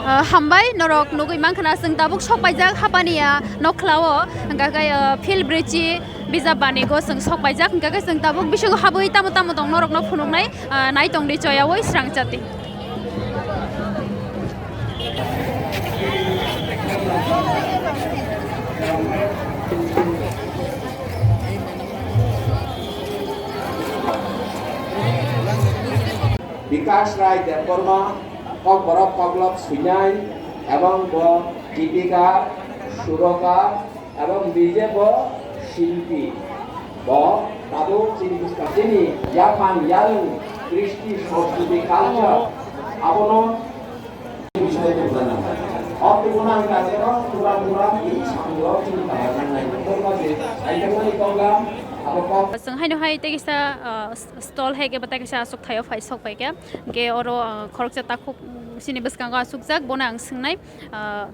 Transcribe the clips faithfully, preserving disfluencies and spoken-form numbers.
Ah, hambai, norok nugui mankha na, chwng tabuk sok paijak Hapani ya nokhlao, hwnkha khe, ah, Phil Brichi bijap banigo chwng sok paijak, hwnkha khe chwng tabuk bisingo habwi tamo tamo tong norokno phunuknai, ah, nai tongdi choyaui srang chati. Bikash Rai Debbarma, Kokborok Koklop Swinai, ebong bo gittikar, surokar, ebong nije bo shilpi. Bo tabuk chini bwskang chini yaphang yarwng, kristi, sanskriti, culture, abono Chwng haino hai tei kisa, ah, s-, stall hai khe bwtai kisa aswk thaio phai sok pai khe. Hwnkhe oro, ah, khoroksa takhuk, mm, chini bwskango aswkjak, bono ang swngnai, ah,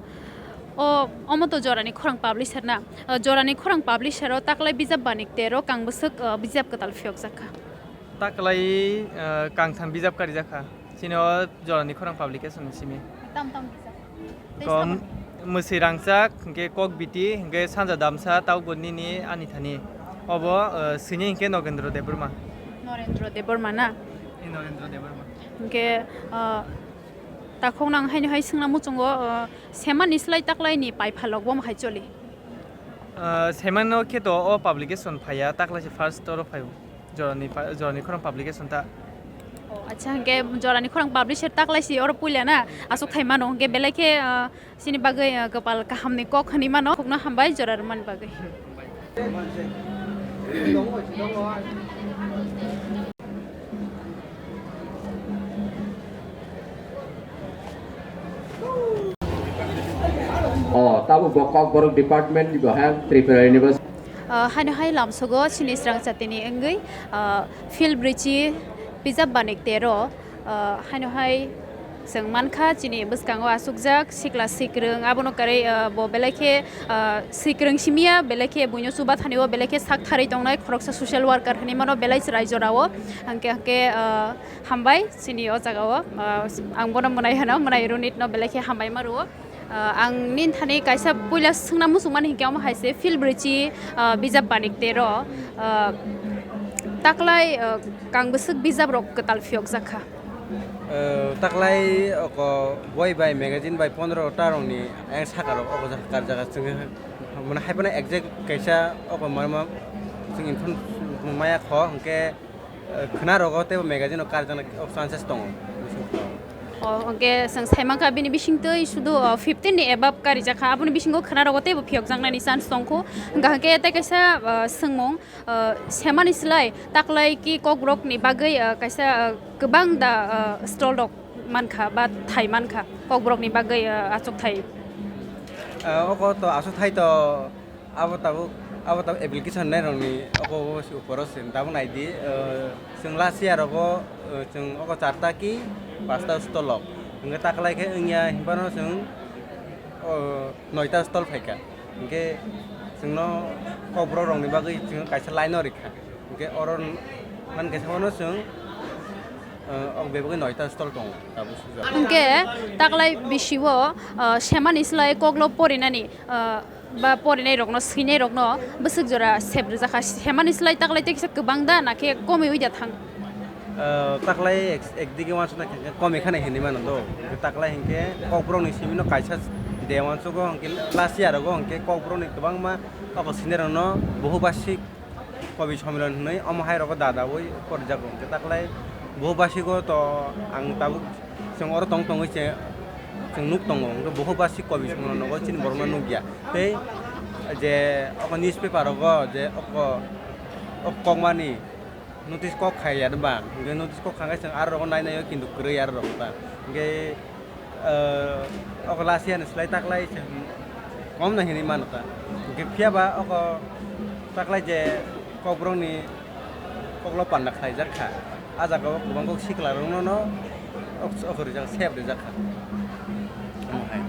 o, omo to Jorani Khorang Publisher na? Ah, Jorani Khorang Publisher o taklai bijap banik tero kang bwswk, ah, bijap kwtal phiyokjak kha? Taklai, ah, kangtham bijap karijak kha. Chini o Jorani Khorang Publication ni simi. Tam tam kisa. Tei Kom, sabo? Mwswi Rangchak, hwnkhe Kok Biti, hwnkhe Sanja Damsa, Tauboni ni ani thani. Obo, eh, swini hwnkhe Nogendro Debbarma. Norendro Debbarma na? Eh, Norendro Debbarma. Hwnkhe, eh, takhuk nang haino hai swngna muchungo, eh, semani slai taklai ni paiphalok bo hai choli? Ah, semano khe to o publication phaiya, taklai se first oro phaio. Jorani pa-, Jorani Khorang Publication ta. O, acha, hwnkhe Jorani Khorang Publisher taklai se oro puila na, aswk thai mano, hwnkhe belai khe, ah, chini bagwi, ah, kwpal kaham ni kok hwnwi mano, khukno hambai jora rwmani bagwi. Oh, tabuk bo Kokborok department ni bo hai Tripura University. Ah, haino hai lamsogo chini srang chatini wngwi, ah, Phil Brichi bijap banik tero, ah, haino hai chwng mankha chini bwskango aswkjak sikla sikrwng abono kwrwi, ah, bo belai khe, ah, sikrwng simiya belai khe buino chuba thani o belai khe sak tharwi tongnai khoroksa social worker hinwi mano belai chwrai jorao hwnkhe hwnkhe, ah, Hambai, chini o jaga o, ah, ang bono mwnai hwno, mwnai Runit no belai khe hambai ma rwo. Ah, ang nini thani kaisa puila swngna muchung mani hinkhe omo hai se Phil Brichi, ah, bijap banik tero, ah, taklai, ah, kang bwswk bijap rok kwtal phiyok jak kha. Ah, taklai oko boi bai magazine bai pondro ta rok ni ayang saka rok obo jak kar jaga chwng mane hai phano exact kaisa oko mama chwng inform maya kho hinkhe. Eh, khwna rogo tei bo magazine o karjaknai o chances tongo. O, hwnkhe chwng sai mankha bini bisingtwi sudu, o, fifteen ni above karijak kha, aboni bisingo khwna rogo teibo phiyokjaknani chance tongkhu. Hwnkha hwnkhe tei kaisa, o, swngmung, o, semani slai taklai ki kokrok ni bagwi, o, kaisa, o, kwbang da, o, stall rok mankha ba thai mankha kokborok ni bagwi, o, achuk thai. Eh, oko to achuk thai to. Abo tabuk, abo tabuk application nai rokni oko o se upor o se tabuk nai di, eh, chwng last year rogo, eh, chwng oko charta ki pasta stall rok hwnkhe taklai khe wngya hinphano chwng, oh, noita stall phaikha hwnkhe chwngno kokborok rokni bagwi chwng kaisa line o rikha hwnkhe oro man khe sabo no chwng, eh, ok bebagwi noita stall tongo tabuk sujak. Hwnkhe taklai bisi o, eh, semani slai koklo porinani, eh, ba porinai rokno, swinai rokno bwswk jora sep rijak kha, hemani slai taklai tei kisa kwbang da, na khe komwi wi da thang? Ah, taklai ek, ekdige uansukna khe komwi khana hinwi mano do. Taklai hinkhe kokborokni simino kaisa de uansugo, hinkhe last year rogo hinkhe kokborokni kwbangma oko swinai rokno bohubasik kobi somilon hinwi omo hai rogo dadaui porijago. Hinkhe taklai bohubasigo to ang tabuk Chwng oro tong tongwi se chwng nuk tongo, hwnkhe bohubasik kobi somilon nogo chini borokno nukya. Tei je oko newspaper rogo je oko, oko kokmani notice kok khai ya ba, hwnkhe notice kok kha khe chwng aro rogo nai naio, kintu kwrwi aro rogo ba. Hwnkhe, eh, oko last year ni slai taklai chwng kom no hinwi mano ta. Hwnkhe phiya ba oko taklai je kokborokni koklo panda khlaijak kha. A jaga o kwbang kok sikla rokno no ok, ok rijak, sep rijak kha. Omo hai.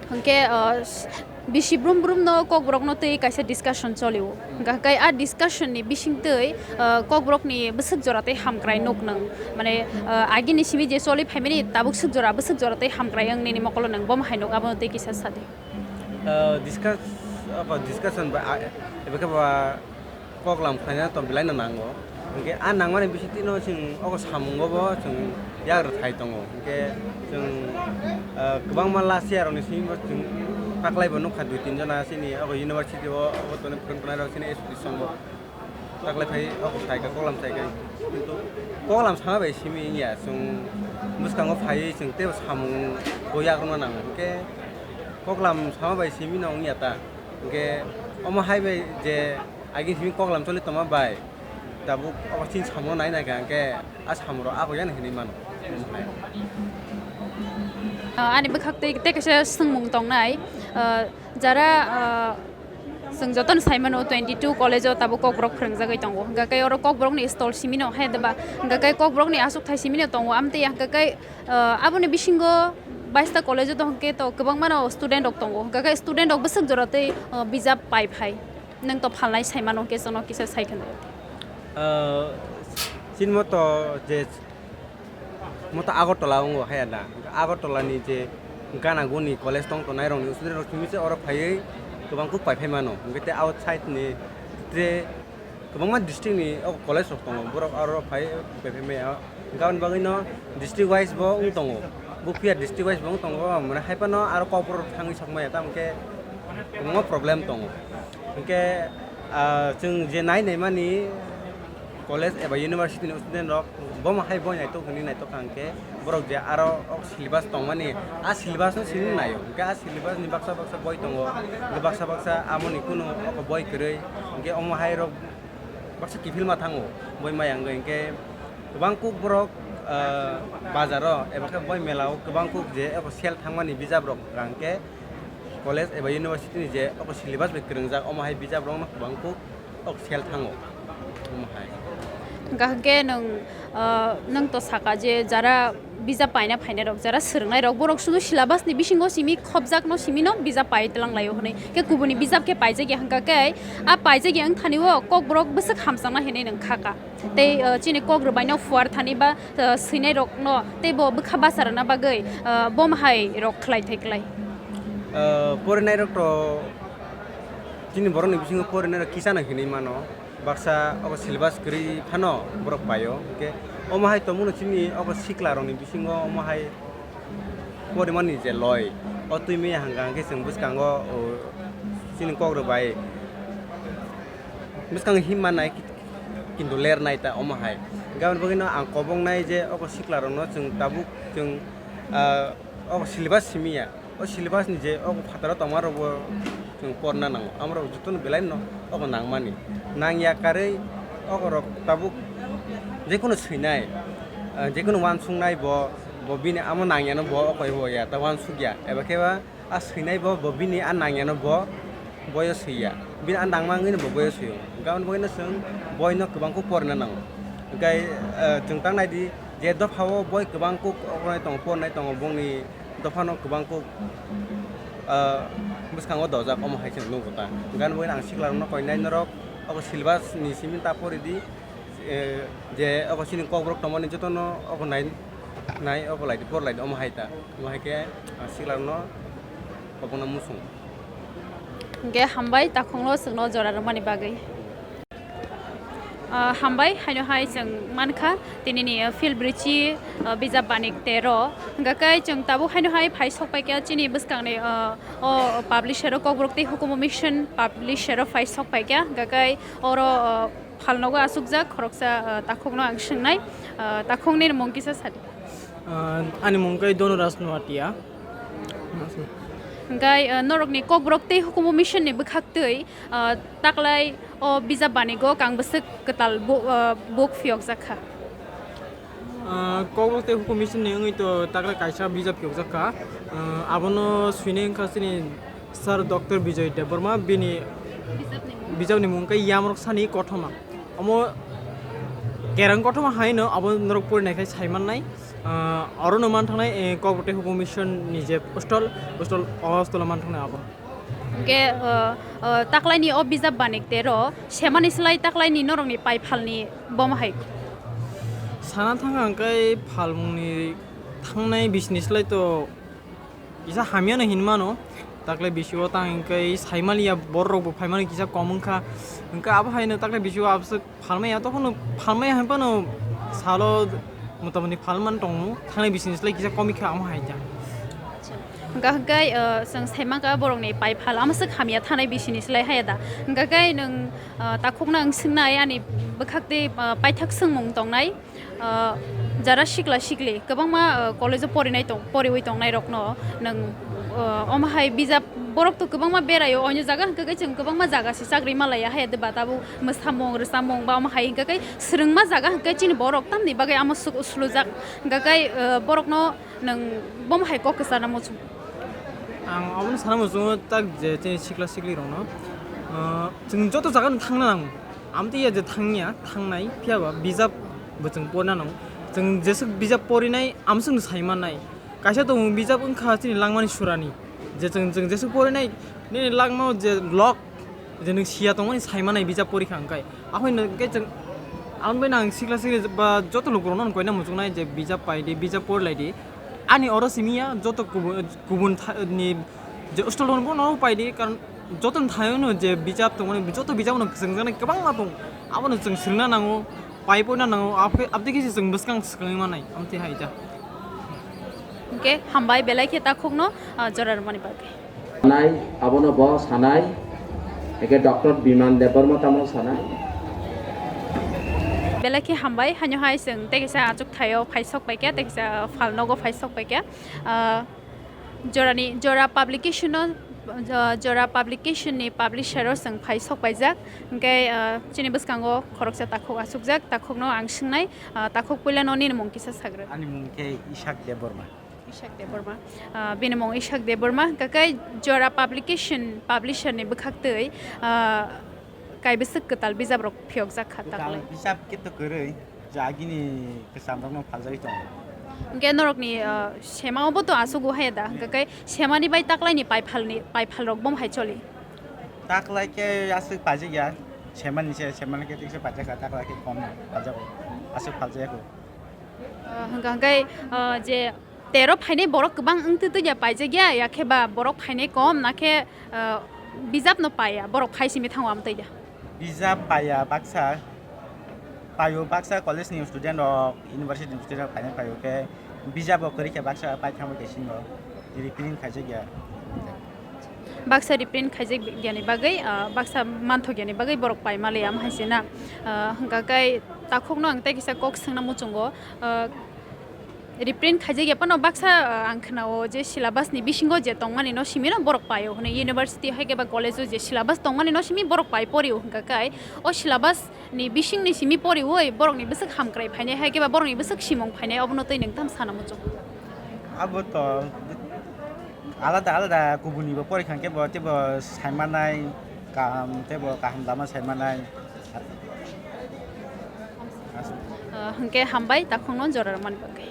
Hwnkhe, o, s-, Bisi brum brum no Kokborok no twi kaisa discussion cholio. Hwnkha khe a discussion ni bising twi, ah, Kokborok ni bwswk jora tei hamkrai nuk nung. Mane, ah, agini simi je choli phaimani tabuk swk jora, bwswk jora tei hamkrai wng nini mokolo nung. Bomo hai nuk abono twi kisa sadi. Ah, discuss, apa, discussion ba, ah, ebe khe ba koklam khlaina tong belai no nango. Hwnkhe a nangmani bisingtwi no chwng ogo samungo bo chwng yak rwthai tongo. Hwnkhe chwng, ah, kwbangma last year rokni simi bo chwng taklai bo nukha dui tin jona chini ogo university o obo tonwi phwrwng tongnai rok chini association bo taklai phai ogo saikha koklam saikha. Kintu koklam sama bai simi wngya chwng bwskango phaiwi chwng teibo samung bo yak rwna nango. Hwnkhe koklam sama bai simi no wngya ta. Hwnkhe omo hai bai je Agini simi koklam choli tongma bai tabuk obo chini samung nai naikha hwnkhe a samung rok abo yan hinwi mano. Ah, ani bwkhak tei, tei kaisa swngmung tongnai, ah, jara, ah, chwng jotono sai mano twenty two college o tabuk Kokborok phwrwngjagwi tongo, hwnkha khe oro Kokborok ni stall simi no hai deba, hwnkha khe Kokborok ni aswk thai simi no tongo, amtwi hwnkha khe, ah, aboni bisingo baista college o tong khe to kwbangma no student rok tongo, hwnkha khe student rok bwswk jora tei, ah, bijap pai phai. Nwng to phalnai sai mano, hwnkhe chwngno kisa sai khwna. Ah, chini moto je, moto Agartala wngo haya da. Agartala ni je gana guni college tong tongnai rokni student rok simi se oro phaiwi kwbang kuk pai phai mano. Hwnkhe tei outside ni je kwbangma district ni o college rok tongo, borok aro phai pai phai maya. Hwnkhe aboni bagwi no district wise bo wng tongo, buphiya district wise bo wng tongo, mane hai phano aro Kokborok thangwi sok maya, tamo khe kwbangma problem tongo. Hwnkhe, ah, chwng je nai naimani college eba university ni student rok, bomo hai boi naitok hwnwi naitokha hwnkhe, borok je aro o syllabus tongmani, a syllabus no simi naio, hwnkhe a syllabus ni baksa baksa boi tongo, hwnkhe baksa baksa amoni kunu oko boi kwrwi, hwnkhe omo hai rok baksa kiphilma thango, boi maya wngwi, hwnkhe kwbang kuk borok, ah, bazaro eba khe boi mela o kwbang kuk je eko sale thangmani bijap rok rang khe college eba university ni je eko syllabus bai kwrwngjak, omo hai bijap rok no kwbang kuk ok sale thango, omo hai. Hwnkha hwnkhe nwng, ah, nwng to saka je jara bijap paina phainai rok, jara swrwngnai rok, borok sudu syllabus ni bisingo simi khopjak no simi no bijap pai tlang laio hwnwi. Khe kubuni bijap khe paijak ya hwnkha khe a paijak ya wng thani o Kokborok bwswk hamjaknai hinwi nwng kha ka. Tei, ah, chini Kok rwbaino phuar thani ba, ah, swinai rokno tei bo bwkha bacha rwna bagwi, ah, bomo hai rok khlai thai klai. Ah, porinai rok to chini borokni bisingo porinai rok kisa no hinwi mano, baksa obo syllabus kwrwi phano borok paio, hwnkhe omo hai tongmano chini obo sikla rokni bisingo omo hai porimani je loi, o twi maya hwnkha hwnkhe chwng bwskango, o, chini kok rwbai bwskango himma nai, kintu ler nai ta omo hai. Hwnkhe aboni bagwino ang kobong nai je obo sikla rokno chwng tabuk chwng, ah, obo syllabus simi ya. O syllabus ni je obo phataro tongma rokbo chwng porna nango. Amo rok jotono belai no obo nangmani. Nang ya karwi obo rok tabuk jekunu swinai, ah, jekunu uansuknai bo, bo bini amo nang yano bo okoi bo ya ta uansuk ya. Eba khe ba a swinai bo, bo bini a nang yano bo, boyo swi ya. Bini a nangma wngwi no bo boyo swi o. Hwnkhe aboni bagwino chwng boino kwbang kuk porna nango. Hwnkhe, ah, chwng tang nai di je dopha o boi kwbang kuk oknai tongo, pornai tongo, bongni dophano kwbang kuk, ah, bwskango dojak, omo hai se nugo ta. Hwnkhe ani bagwi ang sikla rokno koinai norok obo syllabus ni simi ta pori di, eh, je obo chini kokborok tongmani jotono obo nai, nai obo lai di, por lai di, omo hai ta. Omo hai khe ang sikla rokno kobongno muchungo. Hwnkhe hambai takhukno chwngno jora rwmani bagwi. Ah, hambai, haino hai chwng mankha, tinini, ah, Phil Brichi, ah, bijap banik tero. Hwnkha khe chwng tabuk haino hai phai sok paikha chini bwskangni, ah, o publisher o Kokborok tei Hukumu Mission publisher o phai sok paikha. Hwnkha khe oro, ah, phalnogo achukjak khoroksa, ah, takhukno ang swngnai. Ah, takhukni mung kisa sadi. Ah, ani mung khe Dhanaraj Noatia. Hwnkhe, ah, norokni Kokborok tei Hukumu Mission ni bwkhak twi, ah, taklai o bijap banigo kang bwswk kwtal bo-, ah, buk phiyokjak kha. Ah, Kokborok tei Hukumu Mission ni wngwi to taklai kaisa bijap phiyokjak kha. Ah, abono swinai wngkha chini Sir Doctor Bijoy Debbarma, bini bijapni mung khe Yamrok Sani Kothoma. Omo kereng kothoma hai no abo norok porinai khai sai mannai. Ah, oro no manthangnai, eh, Kokborok tei Hukumu Mission ni je stall, stall, o stall o manthangnai abo. Hwnkhe, uh, uh, taklaini o bijap banik tero semani slai taklaini norokni pai phalni bomo hai. Sana thang ang khe phalmungni thangnai bisini slai to kisa hamyano hinmano. Taklai bisio tang hwnkhe saimaliya borok bo phaimani kisa kom wngkha. Hwnkhe abo haino taklai bisio abswk phalmaya, tokhono phalmaya hinphano salo motamoti phalmani tongo, thangnai bisini slai kisa komikha amo hai kha. Hwnkha hwnkhe, uh, chwng saimangkha borokni pai phal amswk hamya thanai bisini slai haya da. Hwnkha khe nwng, uh, takhukno wng swngnai ani bwkhak tei, uh, paithak swngmung tongnai. Uh, jara sikla sikli kwbangma, uh, college-o porinai tong-, poriwi tongnairokno nwng, uh, omo hai bijap borok to kwbangma beraio, oino jaga hwnkha khe chwng kwbangma jaga se chakri malaiya haya de ba tabuk mwsamung rwchapmung ba omo hai hwnkha khe swrwngma jaga hwnkha khe chini borok tamni bagwi amo suk-, sulujak hwnkha khe, uh, borokno nwng bomo hai kok kwchana muchung. Ang abono sana muchungo tak je chini sikla sikli rokno, uh, chwng joto jaga no thangna nango. Amtwi ya je thangya, thangnai, phiya ba bijap bo chwng porina nango. Chwng jeswk bijap porinai, amswk no sai mannai. Kaisa tongo bijap wngkha chini langmani surani. Je chwng, chwng jeswk porinai, nini langmao je lok, je nwng siya tongmani sai mannai bijap porikha hwnkhe. Ahoi no hwnkhe chwng, ang bai nang sikla sikli ba joto lukurokno koina muchungnai je bijap pai di, bijap pori lai di. Ani oro simi ya joto kubun, kubun tha-, ni je hostel rok bono pai di, karon joto ni thayung no je bijap tongmani, joto bijap no kwchwng jaknai kwbangma tong, abono chwng swrwngna nango, pai poina nango, abkhe, abdi khe se chwng bwskang swkangwi manai, amtwi hai ta. Hwnkhe hambai belai khe takhukno, ah, jora rwmani bagwi. Sanai, abono bo sanai, eke Doctor Biman Debbarma tamo sanai. Belai khe hambai, haino hai chwng tei kisa achuk thaio phai sok pai khe, tei kisa phalnogo phai sok pai khe. Ah, Jorani, Jora publication-o, Jo-, Jora publication-ni publisher-o chwng phai sok paijak. Hwnkhe, ah, chini bwskango khoroksa takhuk achukjak, takhukno ang swngnai, ah, takhuk puilano nini mung kisa sagra. Ani mung khe Ishak Debbarma. Ishak Debbarma. Ah, bini mung Ishak Debbarma. Hwnkhe Jora publication publisher-ni bwkhaktwi, ah, kaibwswk kwtal bijaprok phiyokjak kha. Kwtal taklai bijap khe to kwrwi. Je agini kwchamrokno phaljagwi tongo. Hwnkhe norokni, ah, sema obo to aswk o haya da? Hwnkhe khe semani bai taklaini paiphalni, paiphalrok bomo hai choli? Taklai khe aswk paijak ya, semani se, semani khe tikse paijak kha, taklai khe kom phaljago, aswk phaljaya kho. Ah, hwnkha hwnkhe, ah, je tero phainai borok kwbang wng twi twi ya paijak ya, ya khe ba borok phainai kom, na khe, ah, bijap no paiya, borok phai simi thango amtwi ya? Bijap paiya baksa, paio baksa college ni student rok, university ni student rok phainai paio khe bijap bo kwrwi khe baksa pai thangbai khe singo reprint khaijak ya. Baksa reprint khaijak yani bagwi, ah, baksa manthok yani bagwi borok pai maliya am hai se na. Ah, hwnkha khe takhukno ang tei kisa kok swngna muchungo, ah, reprint khaijak ya phano baksa, ah, ang khna-o je syllabus ni bisingo je tongmani no simi no borok pai o hwnwi, university hai khe ba college o je syllabus tongmani no simi borok pai pori o hwnkha khe o syllabus ni bising ni simi pori oi borok ni bwswk hamkrai phainai hai khe ba borok ni bwswk simung phainai obono twi nwng tam sana muchung. Abo to alada alada kubuni bo pori kha khe bo tei bo sai manai kaham tei bo kaham lama sai manai. Ah, hwnkhe hambai takhukno jora rwmani bagwi.